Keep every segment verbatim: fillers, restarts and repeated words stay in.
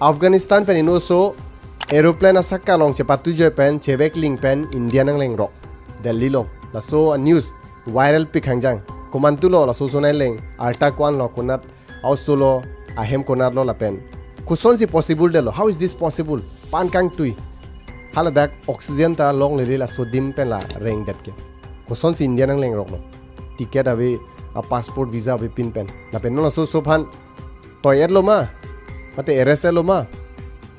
Afghanistan pen inut aso aeroplane asaka along chepatu joi pen chevek ling pen India nanglengrok. Delhi along. Laso a news viral pik hangjang. Komantu lo laso aso nangleng. Arta ko-an lo konat a-oso lo ahem konat lo lapen. Kosonsi possible detlo. How is this possible? Pan kangtui. Haladak oxygen ta longlele laso adim pen la rengdet ke. Kosonsi India nanglengroklo. Ticket ave, a passport visa ave pin pen. Lapen non laso aso aphan toi-etlo ma, mate arrest-etlo ma,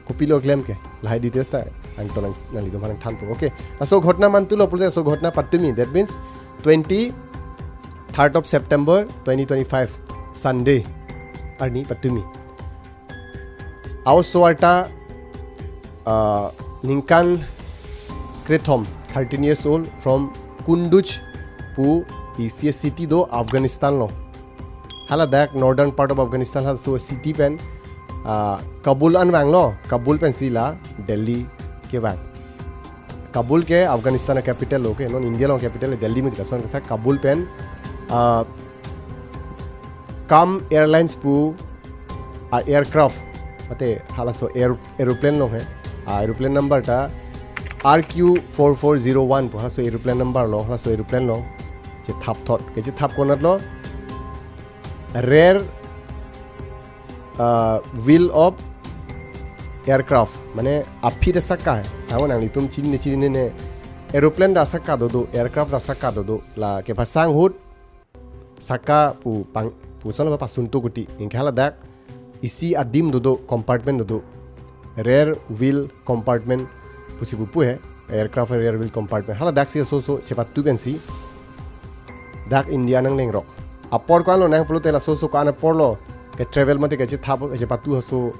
kopilo klem ke, lahai details ta angton nang, nanglitum aphan nangthanpo. Okay, laso ghotona mantu lo pulote laso ghotona patumi, that means twenty-third of September twenty twenty-five, Sunday arni patumi. A-oso arta, ah, ningkan kre-thom, thirteen years old, from Kunduz pu isi city do Afghanistan along. Haladak northern part of Afghanistan, halaso city pen, ah, Kabul an vanglo, Kabul pensi la Delhi kevang. Kabul ke Afghanistan a capital lo ke, non India along capital Delhi mati, lason kethak Kabul pen, ah, Kam Airlines pu a aircraft, mate halaso air, aeroplane along he, a aeroplane number ta R Q four four zero one pu, halaso aeroplane number lo, halaso aeroplane along chethap thot, kechethap konat lo, rear, ah, wheel of aircraft, mane a-feet asaka he. Tangwan nanglitum chinine chinine, aeroplane ta asaka dodo, aircraft ta asaka dodo, la kepasang ahut saka pu pang, pu son lo pasun tu kuti. Anke haladak isi adim dodo, compartment dodo. Rear wheel compartment pusi pupu he, aircraft rear wheel compartment. Haladak si aso aso chepatu pensi dak India nanglengrok. Apor ko-an lonang pulote laso aso ko-an apor lo ketravel mate kechethap, kechepatu aso,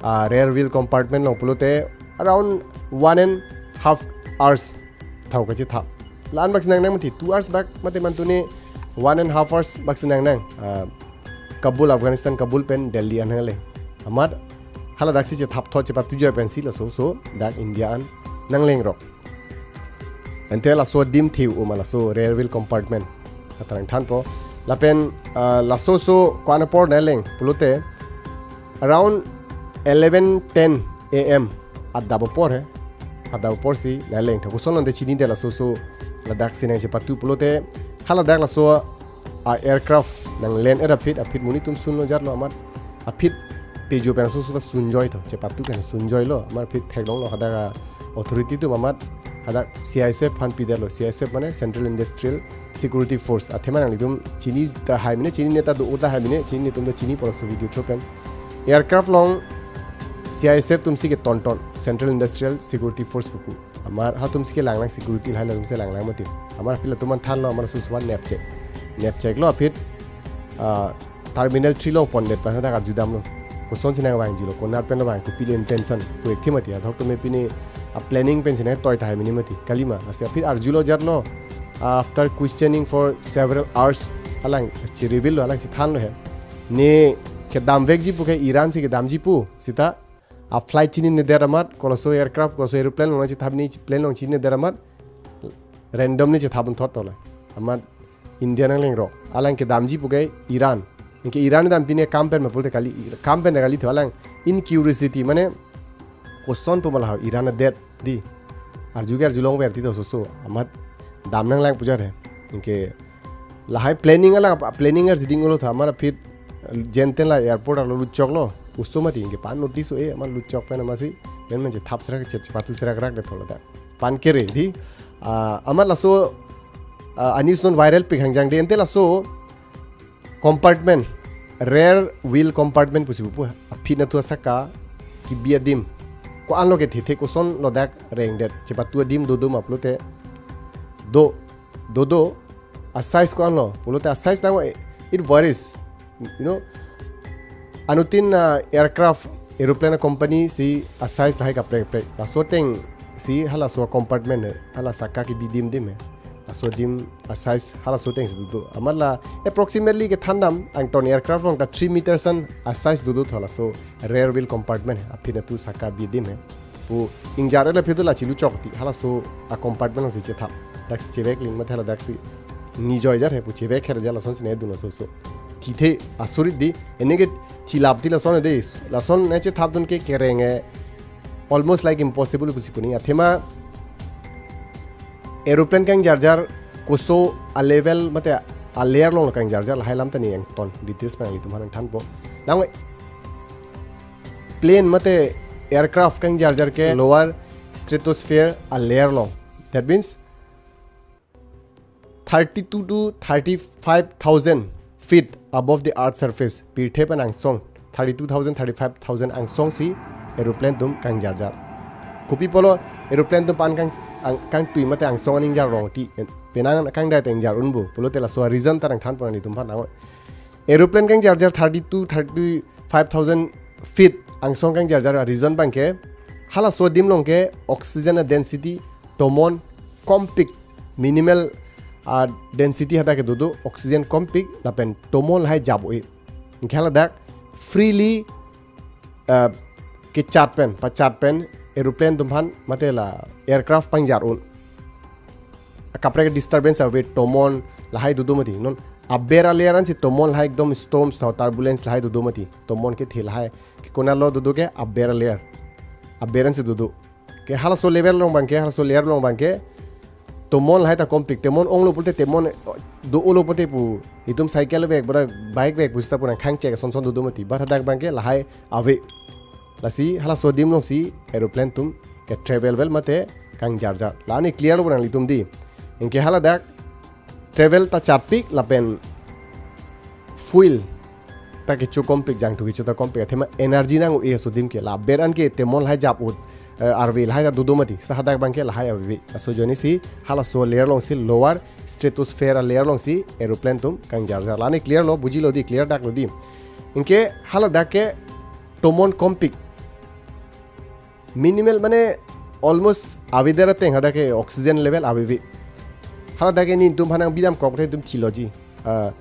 ah, rear wheel compartment along pulote around one and half hours tha-o kechethap. La-an bak si nangnang mati, two hours bak mate mantu ne one and half hours bak si nangnang. Ah, Kabul, Afghanistan Kabul pen Delhi an nangleng. Amat haladak si chethap thot chepatu joi pensi laso aso dak India an nanglengrok. Ante laso adim thiu ma laso rear wheel compartment. Kata nangthanpo. Lapen, ah, laso aso ko-an apor nangleng pulote around eleven ten A M adap apor he. Adap apor si nangleng tha. Koson longte chinidet laso aso ladak si nangchepatu pulote haladak laso a-aircraft nangland-et a-feet, a-feet monit atum sunlo jarlo amat a-feet pejo pen aso aso ta sunjoi tho, chepatu pen sunjoilo, amat a-feet theklonglo, hadak a-authority atum amat hadak C I S F aphan pidetlo, C I S F mane Central Industrial Security Force. Athema nanglitum chini tahai mene, chinine ta do tahai mene, chini atum ta chinipo laso video through pen. Aircraft along C I S F atum si ketonton, Central Industrial Security Force pupu. Amat halatum si kelanglang security lahai latum si langlang mati. Amat a-feet latum an thanlo, amat aso aso aphan nepchek. Nepcheklo a-feet, ah, terminal three along pondet pen hadak arjudamlo. Kosonsi nangvangjulo, konat pen lo vang, kopilo intention pu-ik thi mati, adok atum pine a-planning pensi nangtoi tahai mene mati. Kalima, lasi a-feet arjulo jarlo, after questioning for several hours, alang chi-reveal lo, alang chethanlo he. Ne kedamvekji pu ke Iran si kedamji pu, seta a-flight chininedet amat, kolaso aircraft, kolaso aeroplane along chethap ni, plane along chininedet amat, randomly chethap un thot tola. Amat India nanglengrok. Alang kedamji pu ke Iran. Anke Iran dam pine kam pen ma pulote kali, kam pen ta kali tho, alang in curiosity, mane koson pu ma la ho Iran adet di. Arju ke arjulongver ti do aso aso. Amat dam nanglang pu jar he. Anke lahai planning alang, planning arjiding ulo tha, amat a-feet jenten la airport arlo lutchoklo. Oso mati, anke pan notice o-e, amat lutchok pen amatsi, pen men chethap serak, che, chepatu serak rak det tho ladak. Pan kere di, ah, amat laso, ah, a-news non viral pik hangjang de, ante laso compartment, rear wheel compartment pusi pupu, a-feet nathu asaka kebi adim. Ko-an lo kethethe, koson lo dak rengdet, chepatu adim dodo ma pulote, do, dodo, a-size ko-an lo pulote, a-size nang, it varies, you know, anuttin, ah, aircraft, aeroplane company si a-size lahai kaprek kaprek. Laso ateng si halaso compartment he, hala saka kebi adim adim he. Laso adim a-size halaso ateng si dodo. Amat la approximately kethandam angton aircraft along ta three meters an a-size dodo tho laso rear wheel compartment he, a-feet nathu saka bi adim he. Pu ingjar le a-feet do la chiluchok ti halaso a-compartment along si chethap. Dak si chevek ling mate haladak si nijoi jar he pu chevek her jar, lasonsi ne dun aso aso. thithe asurit di, ene ke thilap thi lason de, lason ne chethapdun ke kereng e, almost like impossible pusi pu nangji. Athema aeroplane kangjarjar koso a level mate a layer along kangjarjar lahai alam ta ne ington details pen nanglitum aphan nangthanpo. Nang plane mate aircraft kangjarjar ke lower stratosphere a layer along. That means thirty-two to thirty-five thousand feet above the earth surface. Pirthe pen angsong thirty-two thousand, thirty-five thousand angsong si aeroplane atum kangjarjar. Kopi pulo aeroplane atum pan kang, ang, kangtui mate angsong aningjar rong ti. Penang kangdai ta ingjar unpo pulote laso a reason ta nangthanpo nanglitum aphan nang. Aeroplane kangjarjar thirty-two, thirty-five thousand feet angsong kangjarjar a reason abangke halaso adim along ke oxygen a density tomon kompik, minimal a density hadak ke dodo, oxygen kompik lapen tomon lahai jap-oi. Anke haladak freely, uh, kechat pen, pachat pen aeroplane atum aphan mate la aircraft pangjar un. Akaprek disturbance ave, tomon lahai dodo mati. Non aber a layer ansi tomon lahai ekdom storms tho turbulence lahai dodo mati. Tomon kethe lahai. Ke konatlo dodo ke aber a layer. Aber ansi dodo. Ke halaso level along abangke, halaso layer along abangke tomon lahai ta kompik. Tomon onglo pulote tomon do-olo pulote pu itum cycle vek bora bike vek pusita pu nangkhang chek ason son dodo mati. But hadak abangke lahai ave. Lasi halaso adim alongsi aeroplane atum ke travel vel mate kangjarjar. La ne clear lo nanglitum di. Anke haladak travel ta chatpik lapen fuel ta kecho kompik, jangthu kecho ta kompik. Athema energy nang-o-e aso adim ke. La aber anke tomon lahai jap-ut, eh, arve lahai ta dodo mati. Seta hadak abangke lahai ave. Laso ajoinesi halaso layer alongsi, lower stratosphere a layer alongsi aeroplane atum kangjarjar. La ne clear lo, bujilo di, clear dak lo di. Anke haladak ke tomon kompik. Minimal mane almost avedet ateng hadak ke oxygen level aveve. Haladak ke netum aphan nangbi damkok te netum thiloji. Ah,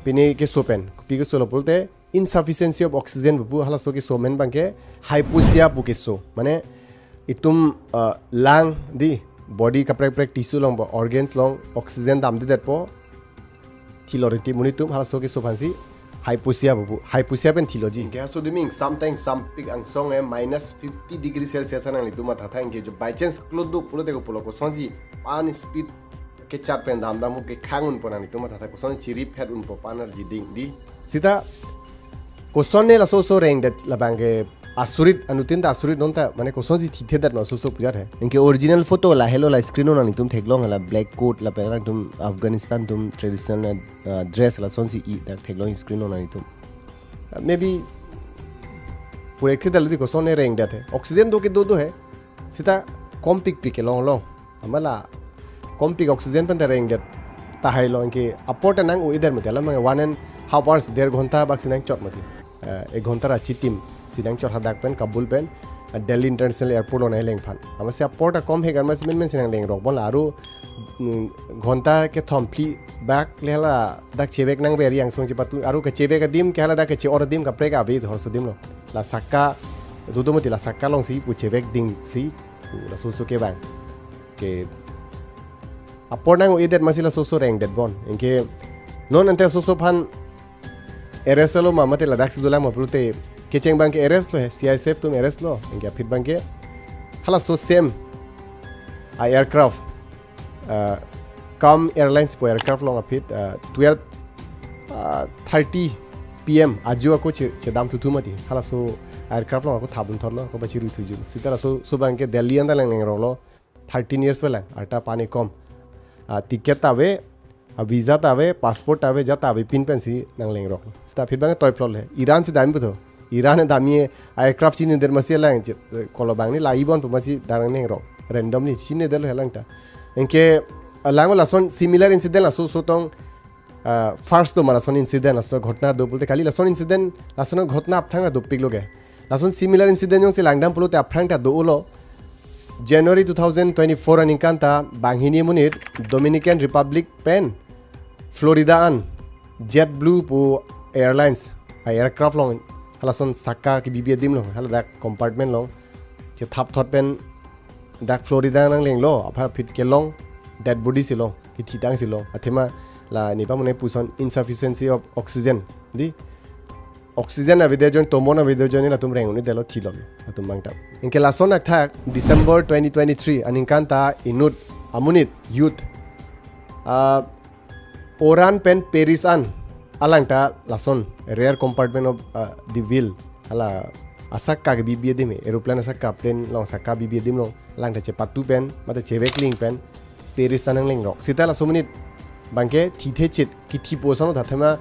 pine keso pen, pi kesolo pulote insufficiency of oxygen pu halaso keso amen abangke hypoxia pu keso. Mane itum, ah, lung di, body kaprek kaprek tissue along ba organs along oxygen damdedetpo. Thilo riti monit atum halaso keso aphansi hypoxia pu, hypoxia pen thiloji. Anke halaso adim ingsam ta ingsampik, angsong e minus fifty degree Celsius an nanglitum mathatha. Anke jo by chance klot do pulote kopulo, kosonsi pan speed kechat pen damdam hu kekhang unpo nanglitum mathatha, koson chirip het unpo pan arji ding di. Seta koson ne laso oso rengdet labang ke asurit, anuttin ta asurit, non ta mane kosonsi thithedet non oso oso pu jat he. Anke original photo lahelo, la screen along nanglitum theklong, la black coat lapen atum Afghanistan atum traditional, uh, dress lasonsi i dak theklong screen along nanglitum. Uh, maybe purek thedetlo di, koson ne rengdet he. Oxygen do ke dodo he. Seta kompikpik kelong long. Amat la kompik oxygen pen ta rengdet tahai lo, anke apor ta nang-o-edet mati, alam abang one and half hours, der ghonta bak si nangchot mati. Eh, ek ghonta ra chitim si nangchot hadak pen, Kabul pen, eh, Delhi International Airport along nangleng aphan. Amatsi apor ta kom he kan, amatsi menmen si nanglengrok bon la aru, mm, ghonta kethom phli bak le ladak chevek nangver, angsong chepatu, aru kechevek adim ke haladak keche-or adim kaprek ave, hor so adim lo. La sakka dodo mati, la sakka alongsi pu chevek dingsi pu laso oso kevang. Ke apor nang-o-edet amatsi laso oso rengdet bon. Anke non ante laso oso aphan arrest lo ma mate ladaksi dolang ma pulote, kecheng abang ke arrest lo he, C I S F atum arrest lo. Anke aphi abang ke halaso same a aircraft, uh, Kam Airlines pu aircraft along aphi, uh, twelve, uh, thirty P M ajo ako che, chedam thuthu mati. Halaso aircraft along ako thap unthorlo, ako pachirui thuju. Seta laso oso abang ke Delhi anta langlengroklo, thirteen years velang, arta pani kom. Ah, ticket ta ave, ah, visa ta ave, passport ta ave, jat ta ave, pin pensi nanglengrok. Seta aphi abang toy plot le. Iran si dam puthot. Iran damji aircraft chinidet amatsi lang che, kolo abang ni la ibon pu amatsi darang nengrok. Randomly chinidetlo helang ta. Anke alang lason similar incident laso oso tong, ah, first do ma lason incident, lason ghotna do pulote, kali lason incident, lason ghotna apthang dopiklo ke. Lason similar incident jongsi langdam pulote aphrang ta do-olo. January two thousand twenty-four aningkan ta banghini amonit Dominican Republic pen Florida an JetBlue pu airlines a aircraft along, halason sakka kebibi adim along, haladak compartment along chethap thot pen dak Florida nanglenglo, aphi aphi kelong, dead body si long, kethitang si long. Athema La ne pamone puson insufficiency of oxygen. Di oxygen avedet ajoine, tomon avedet ajoine latum reng un-edetlo, thilo latum abang ta. Anke lason athak December twenty twenty-three aningkan ta inut amonit youth, ah, Oran pen Paris an, alang ta lason rear compartment of, ah, the wheel, hala asakka kebibi adim he, aeroplane asakka, plane along sakka bibi adim along alang ta chepatu pen mate chevekling pen Paris ta nanglengrok. Seta laso amonit abangke thithe chit, kithipo ason tha, athema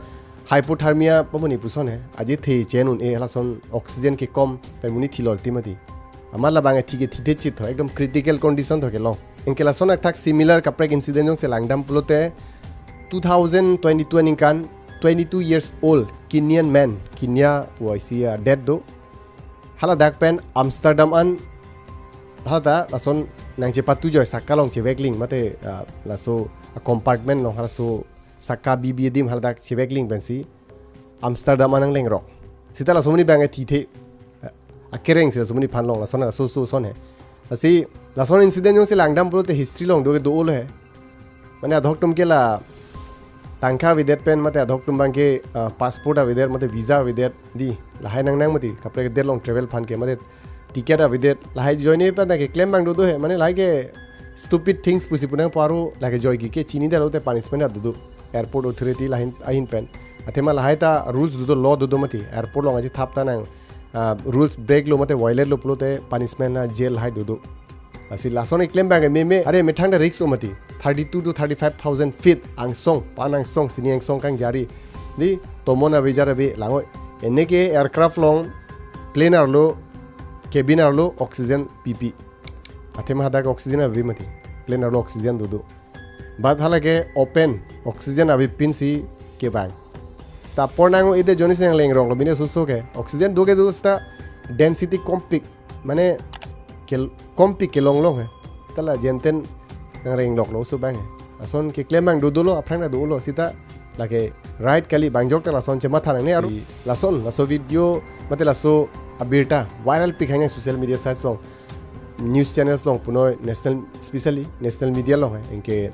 hypothermia pamone puson he, aje the chen un-e, halason oxygen kekom pen amonit thilor ti mati. Amat labang thi ke thithe chit ho, ekdom critical condition tho kelong. Anke lason athak similar kaprek incident jongsi langdam pulote two thousand twenty-two aningkan twenty-two years old Kenyan man, Kenya pu isi, ah, death do. Hala dak pen Amsterdam an, hala ta lason nangchepatu joi, sakka along chevekling mate, ah, laso, ah, compartment along, halaso sakka bibi adim hala dak chevekling pensi Amsterdam an nanglengrok. Seta laso amonit abang thithe, ah, akereng si laso amonit aphan long, lason laso so son he. Lasi lason incident jongsi langdam pulote history along do ke do-olo he. Mane adhok atum ke la tangka avedet pen mate adhok atum abangke, ah, passport avedet mate visa avedet, di lahai nangnang mati, kaprek adet along travel aphan ke mate ticket avedet, lahai ajoine pen ta keklem abang dodo he, mane lahai ke stupid things pusi pu nangpo, aro lake joike ke chinidetlo te punishment ta dodo, airport authority lahin ahin pen. Athema lahai ta rules dodo, law dodo mati, airport along aje thap ta nang, ah, rules break lo mate violate lo pulote punishment na jail lahai dodo. Lasi lason keklem abang meme, are methang ta risk o mati. Thirty-two to thirty-five thousand feet angsong, pan angsong, sini angsong kangjari. Di tomon ave jar ave lang oi. Ene ke aircraft along, plane arlo, cabin arlo oxygen pipi. Athema hadak oxygen ave mati. Plane arlo oxygen dodo. But hala ke open, oxygen avepin si kevang. Seta apor nang-edet ajoine si nanglengroklo, bine susu ke. Oxygen do ke do seta density kompik, mane kel-, kompik kelong long he. Seta la jenten nangrengroklo oso abang he. Lason keklem abang dodolo, aphrang ta dolo, seta lake right kali, bang jok ta lason chematha nangne aro. Si lason, laso video, mate laso abirta viral pik hanya social media sites along, news channels along punoi, national, specially national media along he, anke,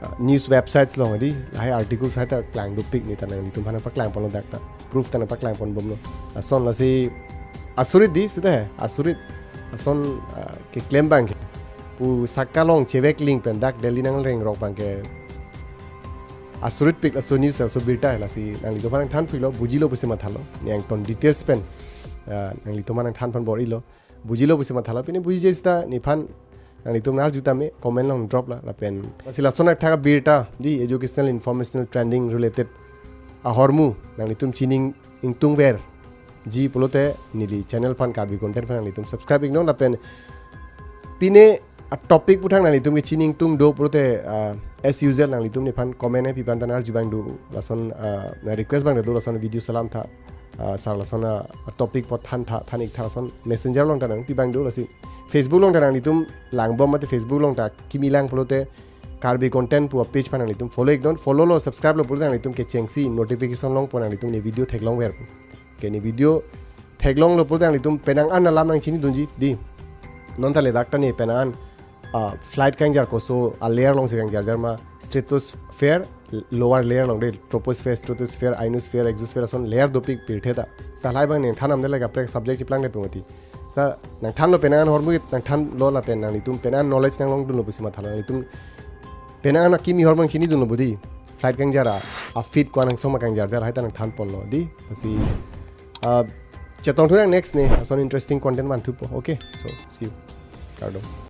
ah, news websites along di, lahai articles hai ta klang dopik, ne ta nanglitum aphan nangpaklang ponlo dak ta, proof ta nangpaklang pon bomlo. Lason lasi asurit di seta he, asurit. Lason, ah, keklem abang ke, pu sakka along chevekling pen dak Delhi nanglengrok abang ke asurit pik, laso news, laso birta he. Lasi nanglitum aphan nangthan philo, bujilo pusi mathalo. Ne angton details pen, ah, nanglitum aphan nangthan pon bor-ilo. Bujilo pusi mathalo, pine bujije seta nephan nanglitum nang-arju tame, comment along drop la, lapen. Lasi lason athak abirta, di educational, informational, trending related ahormu nanglitum chini ingtungverji pulote neli channel aphan, Karbi Content aphan nanglitum subscribe iknon, lapen pine atopic aputhak nanglitum kechini ingtung do pulote, ah, as usual nanglitum nephan comment pipan ta nang-arju abang do, lason, ah, nang-request abang do, lason video salam tha, ah, sar lason atopic apot than tha, than ik tha, lason Messenger along ta nangpi abang do, lasi Facebook along ta nanglitum langbom mate Facebook along ta kimi lang pulote Karbi Content pu apage aphan nanglitum follow iknon, follow lo, subscribe lo pulote nanglitum kechengsi notification longpo, nanglitum ne video theklongver pu. Ke ne video theklonglo pulote nanglitum penang an alam nangchinidunji di. Non ta ladak ta ne penang an, ah, flight kangjar koso alayer alongsi kangjarjar ma, stratosphere, lower layer along de, troposphere, stratosphere, ionosphere, exosphere, ason layer dopik pirthe ta. Seta lahai abang nangthan amde, la kaprek subject cheplangdet pu mati. Seta nangthanlo, penang an ahormu nangthanlo lapen nanglitum penang an knowledge nanglongdunlo pusi mathalo, nanglitum penang an akimi ahormu nangchinidunlo budi. Flight kangjar a, a feet ko-an angsong ma kangjarjar, lahai ta nangthan ponlo di. Lasi, ah, chetongthu nang next ne, lason interesting content vanthupo. Okay, so see you. Kardom.